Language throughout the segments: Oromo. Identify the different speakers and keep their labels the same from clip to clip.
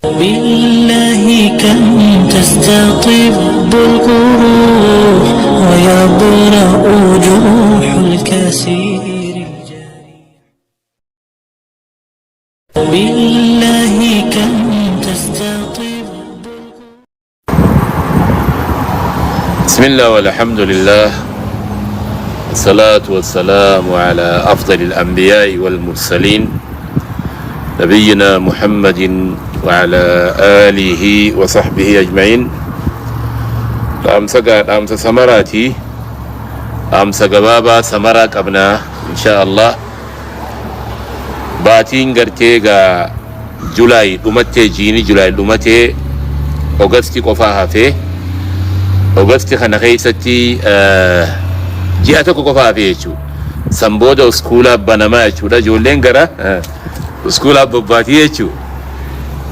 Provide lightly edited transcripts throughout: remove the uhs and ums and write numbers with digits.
Speaker 1: بالله كم تستطب الجروح ويبرأ جروح الكثير الجريح. بالله كم تستطب.
Speaker 2: بسم الله والحمد لله، والصلاة والسلام على أفضل الأنبياء والمرسلين، نبينا محمد وعلى آله وصحبه أجمعين. Dhaamsa gaa, dhaamsa samaraati. Dhaamsa gabaabaa samaraa qabnaa, insha Allah. Baatiin gartee gaa July dhumattee, jiini July dhumatee, August qofaa hafee. August kana keessatti ji'a tokko qofa hafee jechuudha. San booda iskuulaa banamaa jechuudha. Ijoolleen gara iskuulaa bobbaatii jechuudha.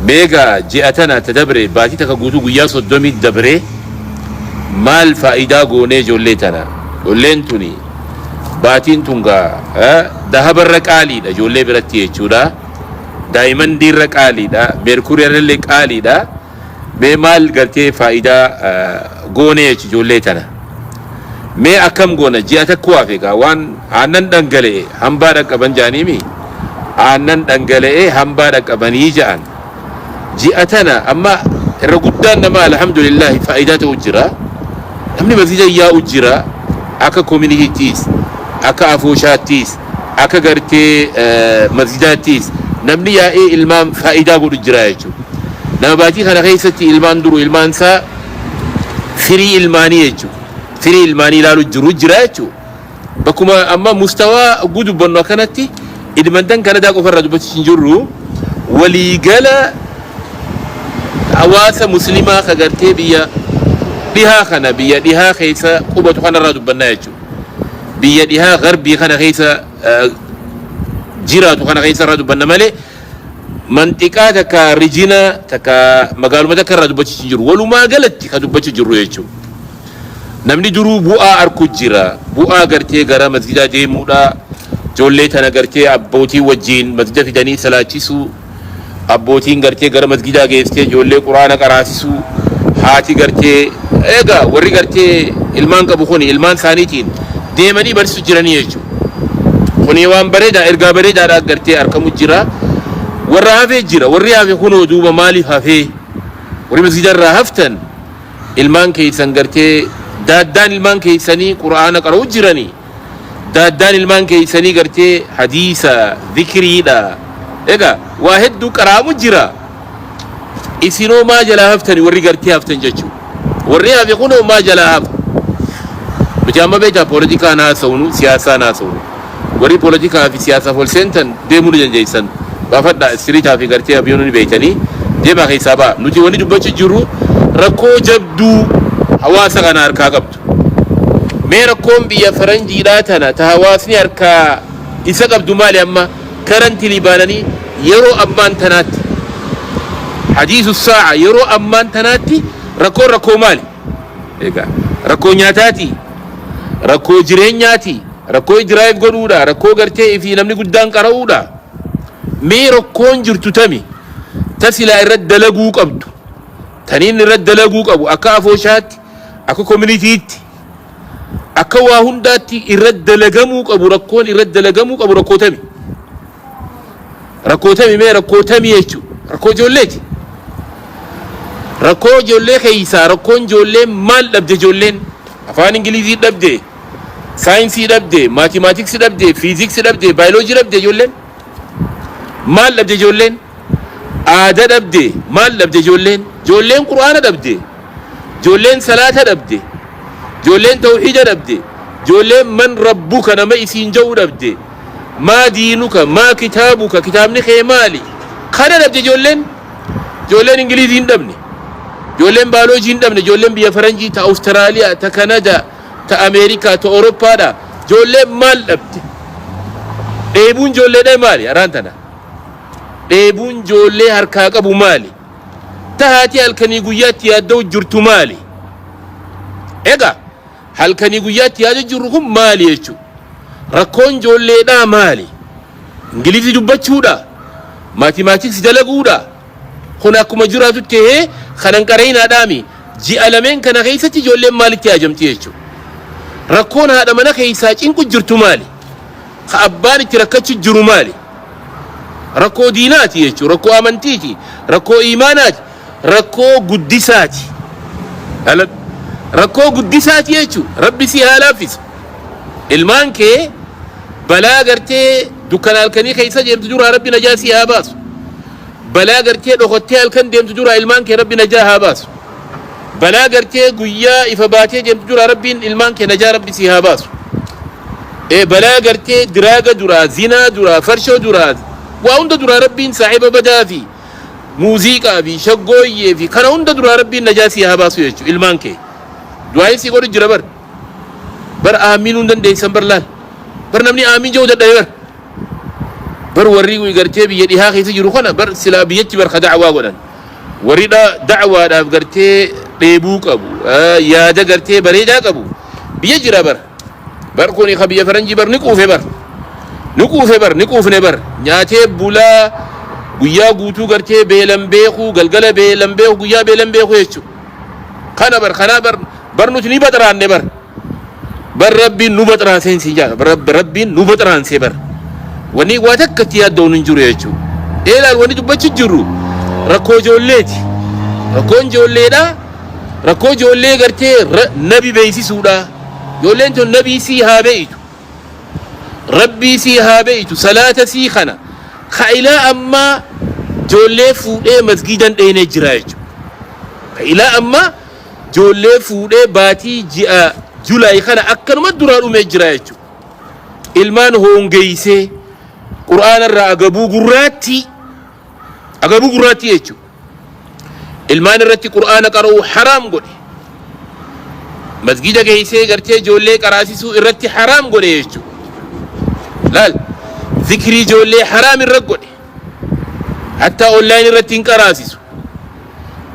Speaker 2: Meegaa ji'a tana ta dabre, baatii takka guutuu, guyyaa 30 dabree, maal faayidaa goonee ijoollee tana? Ijoolleen tuni, baatiin tun gaa dahabarra qaaliidha ijoollee biratti jechuudha. Daayimandiirra qaaliidha. Meerkuuriirra qaaliidha. Mee maal gartee faayidaa goonee jechuudha ijoollee tana? Mee akkam goona? Ji'a tokko hafe gaa. Waan aannan dhangala'e hambaa dhaqqaban jaaniimi. Aannan dhangala'e hambaa dhaqqabanii ja'an. Ji'a tana amma irra guddaan nama, alhamdulillahi, faayidaa ta'u jira. Namni masjida yaa'u jira. Akka community ttis, akka afooshaattis, akka gartee masjidaattis namni yaa'ee ilmaan faayidaa godhu jira jechuudha. Nama baatii kana keessatti ilmaan duru, ilmaan isaa, firii ilmaanii jechuudha. Firii ilmaanii ilaalu jiru jira jechuudha. Bakkuma amma mustawaa gudubbannu akkanatti Edmonton Kanadaa qofarraa dubbachuu hin jirru, waliigala hawaasa muslimaa ka gartee biyya dhihaa kana, biyya dhihaa keessa qubatu kanarraa dubbannaa jechuudha. Biyya dhihaa garbii kana keessa jiraatu kana keessa irraa dubbanna malee manxiqaa takka, region takka, magaaluma takka irraa dubbachuu hin jiru. Walumaa galatti ka dubbachuu jirru jechuudha. Namni duruu bu'aa arku jira. Bu'aa gartee gara masjidaa deemuudha. Ijoollee tana gartee abbootii wajjin masjida fidanii salaachisuu. Abbootiin gartee gara masjidaa geessitee ijoollee quraana qaraasisuu. Haati gartee, egaa warri gartee ilmaan qabu kuni ilmaan isaaniitiin deemanii barsiisu jiranii jechuudha. Kuni waan bareedaa, ergaa bareedaadhaa gartee argamu jira. Warra hafee jira. Warri hafe kunoo duuba maaliif hafee? Warri masjida irraa haftan, ilmaan keessan gartee daaddaan ilmaan keessanii quraana qara'u jiranii. Daaddaan ilmaan keessanii gartee hadiisa, zikriidha. Egaa waa hedduu qara'amu jira. Isinoo maa jalaa haftani, warri gartee haftan jechuudha? Warri hafe kunoo maa jalaa hafa? Nuti amma beektaa, poolitikaan haasawnu, siyaasaan haasawnu. Warri poolitikaa fi siyaasaaf ol seentan deemuu ni dandeessan. Gaafadhaa istiriitaa fi gartee abiyyoon ni beektanii deemaa keessaa ba'a. Nuti wanni dubbachuu jirru rakkoo jabduu hawaasa kana harkaa qabdu. Mee rakkoon biyya faranjiidhaa tana ta hawaasni harkaa isa qabdu maali amma currently baananii yeroo ammaan tanaatti? Hadiisu saa'a, yeroo ammaan tanaatti rakkoon rakkoo maali? Egaa rakkoo nyaataati, rakkoo jireenyaati, rakkoo drive godhuudha, rakkoo gartee fi namni guddaan qara'uudha. Mee rakkoon jirtu tami ta silaa irratti dalaguu qabdu, taniin irratti dalaguu qabu, akka afooshaatti, akka community tti, akka waa hundaatti irratti dalagamuu qabu, rakkoon irratti dalagamuu qabu rakkoo tami? Rakkoo tami? Mee rakkoo tami jechuudha? Rakkoo ijoolleeti. Rakkoo ijoollee keeysaa, rakkoon ijoollee maal dhabde? Ijoolleen afaan Ingilizii dhabde, saayinsii dhabde, mathematics dhabde, fiiziksii dhabde, baayoloojii dhabde? Ijoolleen maal dhabde? Ijoolleen aadaa dhabde? Maal dhabde ijoolleen? Ijoolleen quraana dhabde? Ijoolleen salaata dhabde? Ijoolleen tawxiida dhabde? Ijoolleen man rabbuka nama isiin ja'uu dhabde? Maa diinuka, maa kitaabuka, kitaabni kee maali, kana dhabde ijoolleen? Ijoolleen Ingilizii hin dhabne, ijoolleen baayoloojii hin dhabne. Ijoolleen biyya faranjii, ta Awustiraaliyaa, ta Kanadaa, ta Ameerikaa, ta Awurooppaadha, ijoolleen maal dhabde? Dheebuun ijoolleedha maali? Araan tana dheebuun ijoollee harkaa qabu maali? Ta haati halkanii guyyaatti yaadda'u jirtu maali? Egaa halkanii guyyaatti yaada jirru kun maali jechuudha? Rakkoon ijoolleedhaa maali? Ingilizii dubbachuudha? Mathematics dalaguudha? Kun akkuma jiraatu tahee kanan qarayinaadhaami. Ji'a lameen kana keessatti ijoolleen maalitti haajamti jechuudha. Rakkoon haadha mana keessaa cinqu jirtu maali? Ka abbaan itti rakkachu jiru maali? Rakkoo diinaati jechuudha. Rakkoo amantiiti. Rakkoo iimaanaati. Rakkoo guddisaati. Rakkoo guddisaati jechuudha. Rabbi si haa laaffisu. Ilmaan kee balaa gartee dukkana halkanii keessa deemtu duraa Rabbi najaa si haa baasu. Balaa gartee dhokottee halkan deemtu duraa ilmaan kee Rabbi najaa haa baasu. Balaa gartee guyyaa ifa baatee deemtu duraa Rabbiin ilmaan kee najaa Rabbi si haa baasu. Ee balaa gartee diraaga duraa, zinaa duraa, farshoo duraa, waa hunda duraa Rabbiin saahiba badaa fi muuziqaa fi shaggooyyee fi kana hunda duraa Rabbiin najaa si haa baasu jechuudha ilmaan kee. Du'aayin si godhu jira bar. Bar aamiinuu hin dandeessan bar laal. Bar namni aamiin jedhu dadhabe bar. Bar warri gartee biyya dhihaa keessa jiru kana bar silaa biyyatti bar ka da'waa godhan. Warri da'waadhaaf gartee dheebuu qabu, yaada gartee bareedaa qabu biyya jira bar. Bar kuni ka biyya faranjii bar ni quufe bar. Ni quufe bar, ni quufne bar. Nyaatee bulaa guyyaa guutuu gartee beelan beeku, galgala beelan beeku, guyyaa beelan beeku jechuudha. Kana bar, kanaa bar, bar nuti ni baxraanne bar. Bar Rabbiin nu baxraanseen siin jedha. Bar Rabbiin nu baxraansee bar. Wanni waa takka itti yaaddoon hin jiru jechuudha. Eelaal wanni dubbachuu jirru rakkoo ijoolleeti. Rakkoon ijoolleedha. Rakkoo ijoollee gartee nabi beeksisuudha. Ijoolleen tun nabii sii haa beeytu. Rabbii sii haa beeytu. Salaata sii kana. Ka ilaa ammaa ijoollee fuudhee masgiidan dheenee jira jechuudha. Ka ilaa ammaa ijoollee fuudhee baatii ji'a Julaay kana akkanuma duraa dhumee jira jechuudha. Ilmaan hoongeessee Qur'aana irraa agabuu gurraattii agabuu gurraattii jechuudha. Ilmaan irratti Qur'aana qara'uu haraam godhe. Masgida geessee gartee ijoollee qaraasisuu irratti haraam godhe jechuudha. Laal zikrii ijoollee haraam irra godhe. Hatta online irratti hin qaraasisu.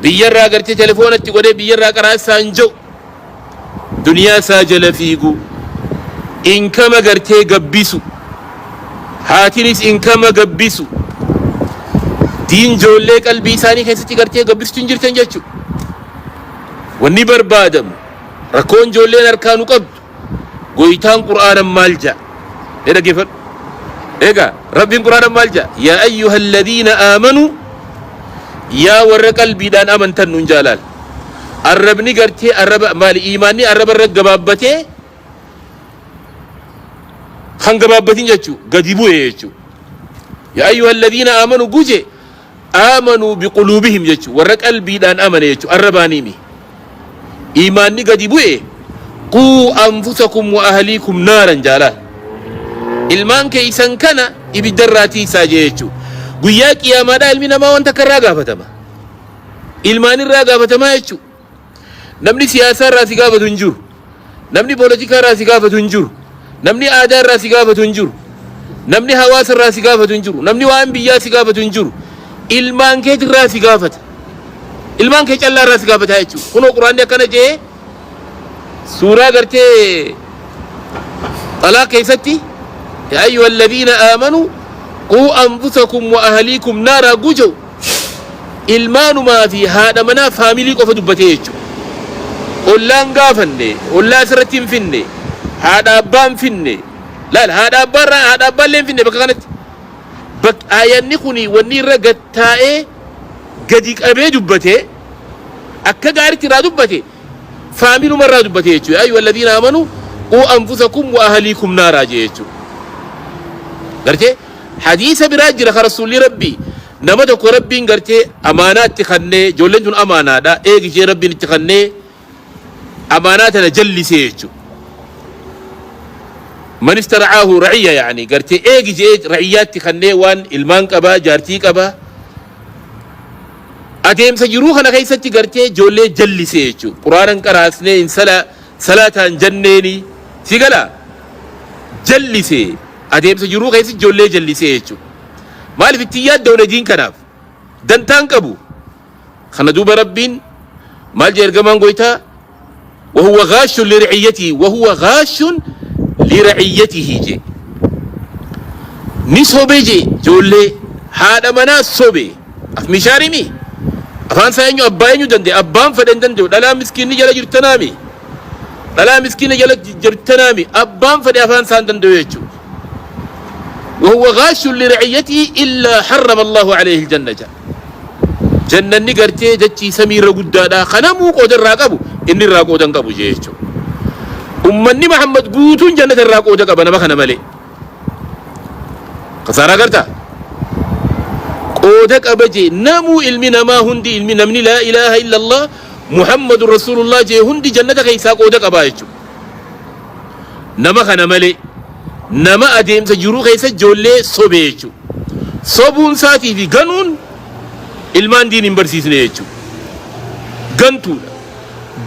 Speaker 2: Biyyarraa gartee telefoonatti godhee biyyarraa qaraasisaa hin jiru. Duniyaa isaa jala fiigu. Inkama gartee gabbisu. Haatinis inkama gabbisu. Diin ijoollee qalbii isaanii keessatti gartee gabbistu hin jirtan jechuudha. Wanni barbaadamu rakkoon ijoolleen harkaa nu qabdu goytaan Qur'aanan maal ja'a? Mee dhaggeeffadhu. Egaa Rabbiin Qur'aanan maal ja'a? Yaa ayyuha alladhiina aamanuu yaa warra qalbiidhaan amantan nuun jaalaal. Arrabni gartee arraba maali iimaanni arraba irra gabaabbatee kan gabaabbatin jechuu gadi bu'e jechuu. Yaa ayyuha alladhiina aamanuu guje aamanuu biquluubihim jechuu warra qalbiidhaan amane jechuu arrabaaniimi. Iimaanni gadi bu'e quu anfusakum wa ahliikum naaran jaalaal. Ilmaan keeysan kana ibiddarraa tiisaa jee jechuu. Guyyaa qiyaamaadhaa ilmi namaa wanta akka irraa gaafatama. Ilmaan irraa gaafatamaa jechuu. Namni siyaasaa irraa si gaafatu hin jiru. Namni poolitikaa irraa si gaafatu hin jiru. Namni aadaa irraa si gaafatu hin jiru. Namni hawaasa irraa si gaafatu hin jiru. Namni waan biyyaa si gaafatu hin jiru. Ilmaan keetirraa irraa si gaafata. Ilmaan kee callaa irraa si gaafata jechuudha. Kunoo Quraanni akkana jee suuraa gartee Xalaaq keessatti yaa ayyuha alladhiina aamanuu quu anfusakum wa ahliikum naaraa gujau ilmaanumaa fi haadha manaa faamilii qofa dubbatee jechuudha. Ollaan gaafanne, ollaa asirratti hin finne, haadha abbaa hin finne. Laal haadha abbaa irraa haadha abbaa illee hin finne bakka kanatti. Bak aayanni kuni wanni irra gattaa'ee gadi qabee dubbatee akka gaariitti irraa dubbate faamiluma irraa dubbate jechuudha. Ayyuha alladhiina amanu quu anfusakum wa ahliikum naaraa jee jechuudha. Gartee hadiisa biraa jira ka rasuulli rabbii nama tokko rabbiin gartee amaanaa itti kannee ijoolleen tun amaanaadha eegi ishee rabbiin itti kannee amaanaa tana jallisee jechuudha. Man istarcaahu raciyya yaani gartee eegi jee raciyyaatti kannee waan ilmaan qabaa jaartii qabaa adeemsa jiruu kana keessatti gartee ijoollee jallisee jechuudha. Quraana hin qaraasnee hin salaataan jenneeni si galaa jallisee adeemsa jiruu keessatti ijoollee jallisee jechuudha. Maaliif ittiin yaadda diin kanaaf dantaan qabu. Kana duuba Rabbiin maal jee ergamaan goytaa وهو غاش لرعيته وهو غاش لرعيته jee ni sobe jee ijoollee haadha manaa sobe afmishaarimi. Afaan isaa eenyu abbaa eenyu danda'e? Abbaan fedhe hin danda'u. Dhalaa miskiinni jala jirtanaami. Dhalaa miskiina jala jirtanaami. Abbaan fedhe afaan isaa hin danda'u jechuudha. وهو غاش لرعيته إلا حرم الله عليه الجنة جا. Jannanni gartee dachii samiirra guddaadha. Kanamuu qooda irraa qabu inni irraa qooda hin qabu jechuudha. Ummanni Muhammad guutuun jannata irraa qooda qaba nama kana malee. Kasaaraa gartaa? Qooda qaba jee namuu ilmi namaa hundi ilmi namni laa ilaaha illallah Muhammadu Rasuulullah jee hundi jannata keessaa qooda qabaa jechuudha. Nama kana malee nama adeemsa jiruu keessa ijoollee sobee jechuudha. Sobuun isaatii fi ganuun ilmaan diin hin barsiisne jechuudha. Gantuudha.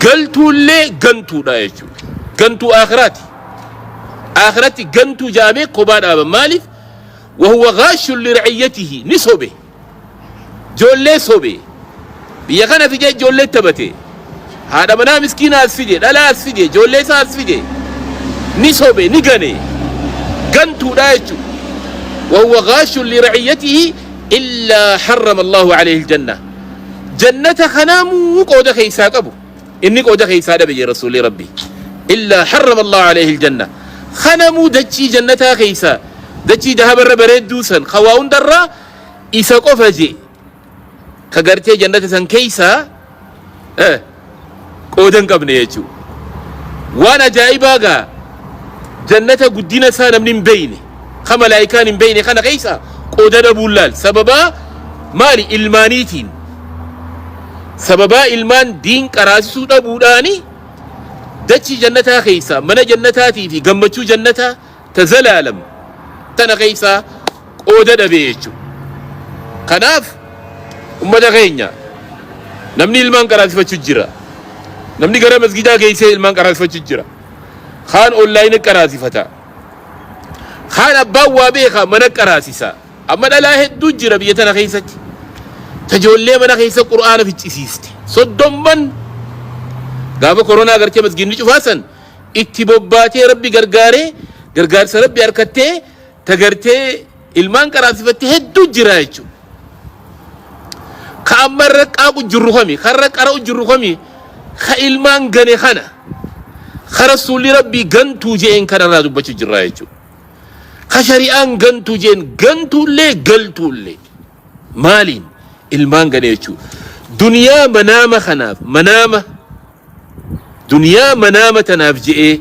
Speaker 2: Galtuullee gantuudha jechuudha. Gantuu aakhiraati. Aakhiratti gantuu jaamee kophaa dhaaban maaliif? Wahuwa gaashun lira'iyyatihi ni sobe. Ijoollee sobe. Biyya kana fidee ijoollee taphate. Haadha manaa miskiina as fide, dhalaa as fide, ijoollee isaa as fide. Ni sobe, ni gane. Gantuudha jechuudha. Wahuwa gaashun lira'iyyatihi illaa harrama Allahu alayhi aljanna. Jannata kanaamuu qooda keessaa qabu. Inni qooda keessaa dhabe jee Rasuulli Rabbi. Illaa harrama Allahu alayhi aljanna. Kanamuu dachii jannataa keessaa dachii dahabarra bareedduu san ka waa hundarraa isa qofa jee ka gartee jannata san keessaa qooda hin qabne jechuudha. Waan ajaa'ibaa gaa jannata guddina isaa namni hin beeyne ka malaayikaan hin beeyne kana keessa qooda dhabuun laal sababaa maali ilmaaniitiin sababaa ilmaan diin qaraasisuu dhabuudhaani dachii jannataa keessa mana jannataatii fi gammachuu jannataa ta zalaalam tana keessaa qooda dhabee jechuudha. Kanaaf ummata keenya namni ilmaan qaraasifachuu jira. Namni gara masgidaa geessee ilmaan qaraasifachuu jira. Kaan online qaraasifata. Kaan abbaan waa beeka mana qaraasisa. Amma dhalaa hedduu jira biyya tana keessatti. Tajoollee mana keessa qur'aana ficcisiiste. Soddomman gaafa koronaa gartee masgidni cufaasan itti bobbaatee Rabbi gargaaree gargaarsa Rabbi harkattee tagartee ilmaan qaraasifatte hedduu jira jechuudha. Ka amma irra qaaqu jirru kami, ka irra qara'u jirru kami, ka ilmaan gane kana, ka rasuulli Rabbii gantuu je'een kanarraa dubbachuu jirra jechuudha. Ka shari'aan gantuu je'een gantuullee galtuullee maaliin ilmaan gane jechuudha. Duniyaa manaama kanaaf manaama Duniyaa manaama tanaaf je'ee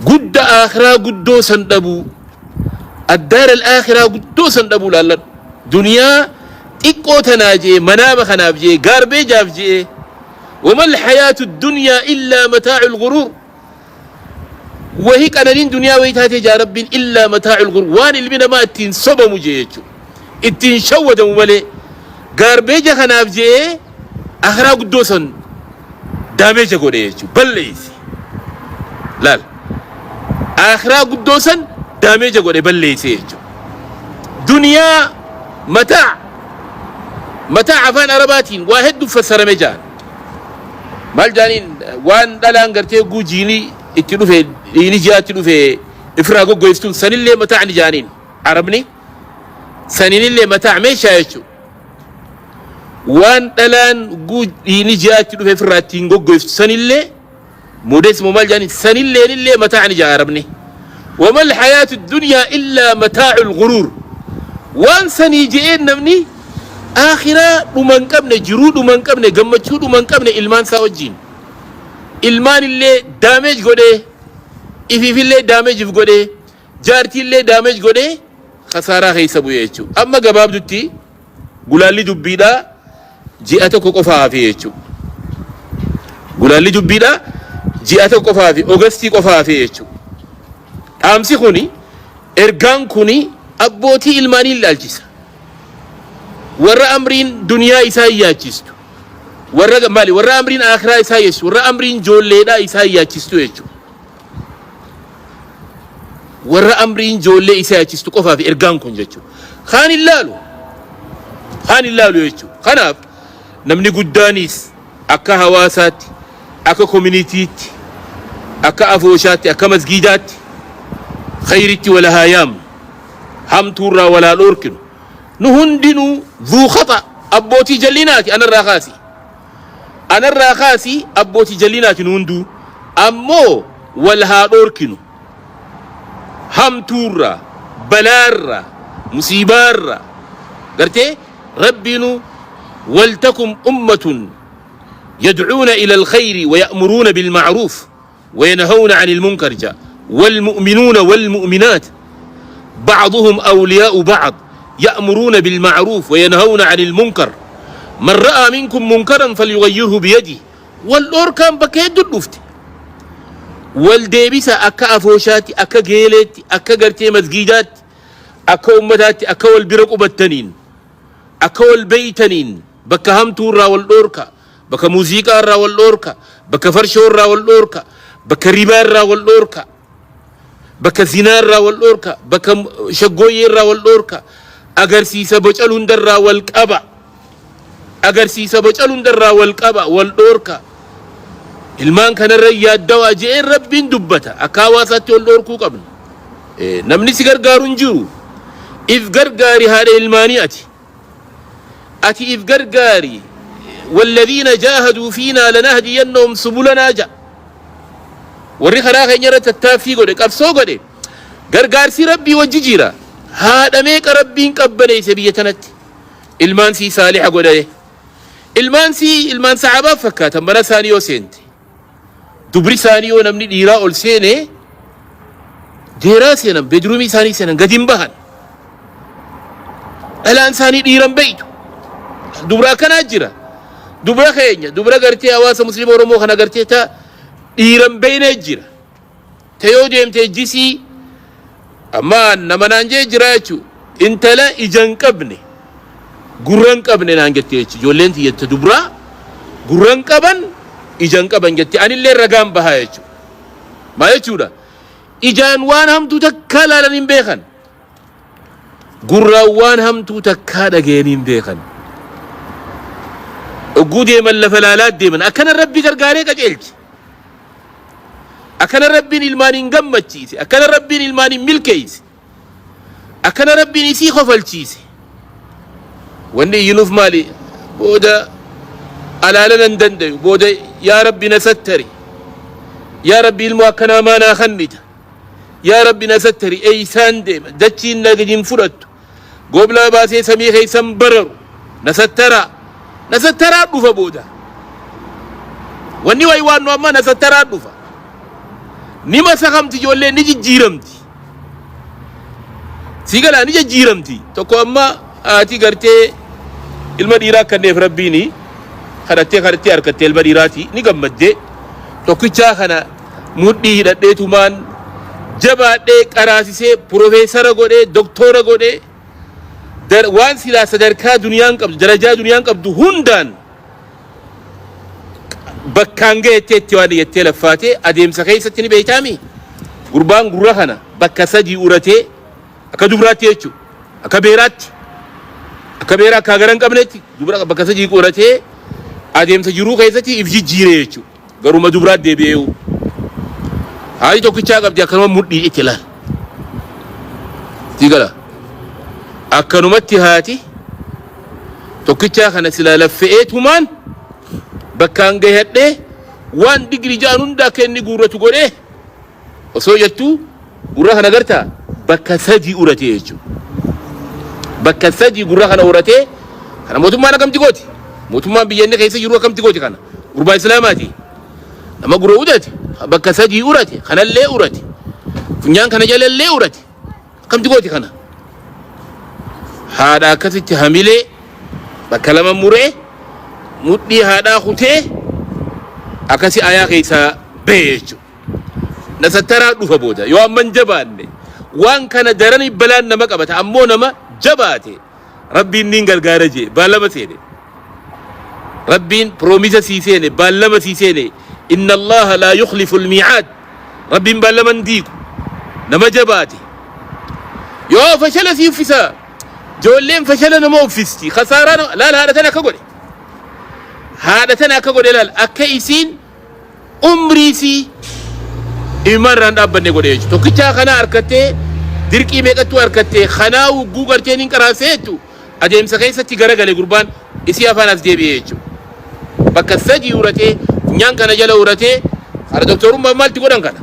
Speaker 2: gudda aakhiraa guddoo san dhabuu addaar al-aakhiraa guddoo san dhabuu laalladhu. Duniyaa xiqqoo tanaa je'ee manaama kanaaf je'ee gaarbeejaaf je'ee wamal hayaatu dunyaa illaa mataa'ul guruur wahi qananiin duniyaa wahi taatee jaa rabbiin illaa mataa'ul guruur waan ilmi namaa ittiin sobamu jee jechuudha. Ittiin shawwadamu malee gaarbeeja kanaaf je'ee akhiraa guddoo san daameeja godhe jechuudha balleeyse laal akhiraa guddoo san daameeja godhe balleeyse jechuudha duniyaa mataa mataa afaan arabaatiin waa hedduu fassarame jaan maal jaaniin waan dhalaan gartee guujiini itti dhufe dhiini ji'aatti dhufe ifirraa goggoyftuun sanillee mataa ni jaaniin arabni saninillee mataa meeshaa jechuudha Waan dhalaan dhiini ji'aatti dhufe ofirraa ittiin goggoyftu sanillee moodees moo maal jedhani sanilleenillee mataa'ni jedha arabni. Wamal hayaatu dunyaa illaa mataa'ul guruur. Waan sanii je'een namni aakhiraa dhuma hin qabne jiruu dhuma hin qabne gammachuu dhuma hin qabne ilmaan isaa wajjiin. Ilmaan illee daameej godhee ifiifillee daameej godhee jaartii illee daameej godhee khasaaraa keessa bu'e jechuudha. Amma gabaabdutti gulaalli dubbiidhaa ji'a tokko qofa hafe jechuudha. Gulaalli dubbiidhaa ji'a tokko qofa hafe, Ogastii qofa hafe jechuudha. Dhaamsi kuni ergaan kuni abbootii ilmaanii ilaalchisa. Warra amriin duniyaa isaa yaachistu. Warra maali? Warra amriin akhiraa isaa yaachistu. Warra amriin ijoolleedhaa isaa yaachistu jechuudha. Warra amriin ijoollee isa yaachistu qofaaf ergaan kun jechuudha. Kaan hin laalu. Kaan hin laalu jechuudha. Kanaaf namni guddaanis akka hawaasaatti, akka kominitiitti, akka afooshaatti, akka masgiidaatti khayritti wala haa yaamnu. Hamtuurraa walaa dhoorkinu. Nu hundinuu dhuu khaxa Abbootii jallinaati anarraa kaasi. Anarraa kaasi abbootii jallinaati nu hunduu. Ammoo wal haa dhoorkinu. Hamtuurraa, balaarraa, musiibaarraa. Gartee Rabbiinu waltakum ummatun yadcuuna ila alkhayri wa ya'muruuna bilma'ruuf وينهون عن المنكر جاء والمؤمنون والمؤمنات بعضهم أولياء بعض يأمرون بالمعروف وينهون عن المنكر من رأى منكم منكرا فليغيره بيده والأوركان بكيد دفت والديبسة أكا أفوشاتي أكا جيلتي أكا قرتي مسجدات أكا أمتاتي أكا والبرق أبتنين Akka wal beeytaniin bakka hamtuu irraa wal dhoorka, bakka muuziqaa irraa wal dhoorka, bakka farshoo irraa wal dhoorka, bakka ribaa irraa wal dhoorka, bakka zinaa irraa wal dhoorka, bakka shaggooyyee irraa wal dhoorka, agarsiisa bocalu hundarraa wal qaba. Agarsiisa bocalu hundarraa wal qaba, wal dhoorka. Ilmaan kanarra yaaddawaa je'een Rabbiin dubbata. Akka hawaasaatti wal dhoorkuu qabna. Namni si gargaaru hin jiru. If gargaari haadha ilmaanii ati. Ati if gargaari. Walladhiina jaahaduu fiinaa lanahdiyannahum subulanaa ja'a. Warri karaa keenya irratti tattaaffii godhe qabsoo godhe gargaarsi Rabbii wajji jira. Haadha meeqa Rabbiin qabbaneesse biyya tanatti. Ilmaan sii saaliha godhe. Ilmaan sii ilmaan sahaabaa fakkaatan mana isaanii yoo seente. Dubri isaanii yoo namni dhiiraa ol seene deeraa seenan bedruumii isaanii seenan gadi hin bahan. Dhalaan isaanii dhiira hin beeytu. Dubra akkanaa jira. Dubra keenya dubra gartee hawaasa musliima Oromoo kana gartee ta dhiira hin beeyne jira. Ta yoo deemte jisii amma nama naan jee jira jechuudha. Intala ija hin qabne gurra hin qabne naan jette jechuudha. Ijoolleen tiyya ta dubraa gurra hin qaban ija hin qaban jette anillee ragaan bahaa jechuudha. Maal jechuudha? Ijaan waan hamtuu takkaa laalan hin beekan. Gurraan waan hamtuu takkaa dhagayanii hin beekan. Ogguu deeman lafa laalaa deeman akkana Rabbi gargaaree qajeelche. Akkana Rabbiin ilmaaniin gammachiise. Akkana Rabbiin ilmaaniin milkeeyse. Akkana Rabbiin isii kofalchiise. Wanni iyyinuuf maali? Booda alaalana hin dandayu. Booda yaa Rabbi na sattari. Yaa Rabbi ilmoo akkanaa maa naa kennita. Yaa Rabbi na sattari eeysaan deema. Dachiin na gadi hin fudhattu. Goblaa baasee samii keessan bararu. Na sattaraa. Na sattaraa dhufa booda. Wanni wayi waan nu amma na sattaraa dhufa. Ni masakamti ijoollee ni jijjiiramti. Si galaa ni jijjiiramti. Tokko amma haati gartee ilma dhiiraa kenneef Rabbiini kadhattee kadhattee harkattee ilma dhiiraati ni gammaddee tokkichaa kana mudhii hidhadheetumaan jabaadhee qaraasisee piroofeesara godhee doktora godhee waan silaa sadarkaa duniyaan qabdu darajaa duniyaan qabdu hundaan bakkaan gahettee itti waan jettee laffaatee adeemsa keessatti ni beektaami. Gurbaan gurra kana bakka sadii uratee akka dubraatti jechuudha. Akka beeraatti. Akka beeraa akka gara hin qabnetti dubra bakka sadii uratee adeemsa jiruu keessatti if jijjiire jechuudha. Garuma dubraatti deebi'ee. Haati tokkichaa qabdi akkanuma mudhii itti ilaal. Sigala. Akkanumatti haati tokkichaa kana silaa laffe'ee tumaan bakkaan gahadhee waan digrii ja'an hunda akka inni guurratu godhee osoo jettuu gurra kana gartaa bakka sadii uratee jechuudha. Bakka sadii gurra kana uratee kana mootummaan akkamti gooti? Mootummaan biyya inni keessa jiru akkamti gooti kana? Gurbaa Islaamaati. Nama gurra urate bakka sadii urate kanallee urate funyaan kana jalallee urate akkamti gooti kana? Haadha akkasitti hamilee bakka lama muree mudhii haadhaa kutee akkasi ayaa keessaa bahe jechuudha. Na sattaraa dhufa booda yoo amma hin jabaanne waan kana daranii balaan nama qabata ammoo nama jabaate Rabbiin niin gargaara jee baallama seene. Rabbiin proomisa sii seene baallama sii seene inna Allaha laa yukhlifu almiicaad Rabbiin baallama hin diigu nama jabaate yoo fashala sii uffisa ijoolleen fashala nama uffisti kasaaraa nama laal haadha tana akka godhe haadha tana akka godhe laal akka isiin umrii isii imimmaan irraa hin dhaabbanne godhe jechuudha. Tokkichaa kanaa harkattee dirqii meeqattuu harkattee kanaa wugguu garteen hin qaraasee jettu adeemsa keessatti garagale gurbaan Isii afaan as deebi'ee jechuudha. Bakka sadii uratee, funyaan kana jala uratee, kana doktorummaa maalti godhan kana?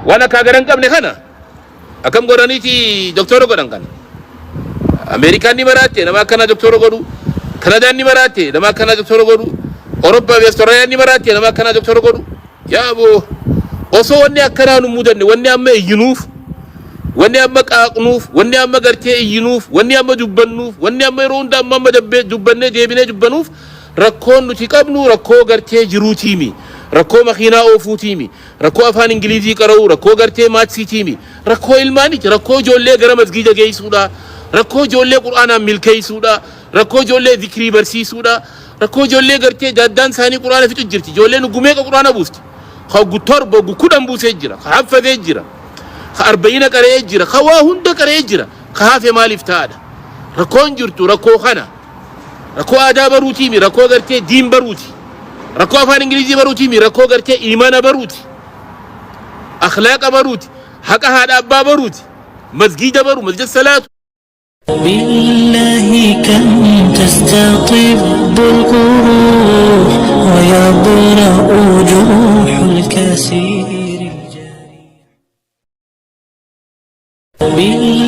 Speaker 2: Waan akkaa gara hin qabne kana akkam godhaniiti doktora godhan kana? Ameerikaan ni maraatte nama akkanaa doktora godhu. Kanadaan ni maraatte nama akkanaa doktora godhu. Awurooppaa fi Austraaliyaan ni maraatte nama akkanaa doktora godhu. Yaa aboo, osoo wanni akkanaa nu mudanne, wanni amma iyyinuuf, wanni amma qaaqnuuf, wanni amma gartee iyyinuuf, wanni amma dubbannuuf, wanni amma yeroo hunda amma amma dabbee dubbannee deebinee dubbanuuf, rakkoon nuti qabnu rakkoo gartee jiruutiimi, rakkoo makiinaa oofuutiimi, rakkoo afaan Ingilizii qara'uu, rakkoo gartee maatsiitiimi, rakkoo ilmaaniiti, rakkoo ijoollee gara masgiida geessuudha, rakkoo ijoollee Qur'aanaan milkeessuudha, rakkoo ijoollee zikrii barsiisuudha. Rakkoo ijoollee gartee daaddaan isaanii Qur'aana fixu jirti. Ijoolleen hoggu meeqa Qur'aana buusti? Ka hoggu 7, hoggu 10 buusee jira. Ka haffazee jira. Ka arba'iina qara'ee jira. Ka waa hunda qara'ee jira. Ka hafe maaliif taa'adha? Rakkoon jirtu rakkoo kana. Rakkoo aadaa baruutiimi, rakkoo gartee diin baruuti. Rakkoo afaan Ingilizii baruutiimi, rakkoo gartee iimaana baruuti. Akhlaaqa baruuti. Haqa haadha abbaa baruuti. Masgiida baru, masjida salaatu.
Speaker 1: بالله كم تستطب القروح ويبرأ جروح الكثير الجارح. بالله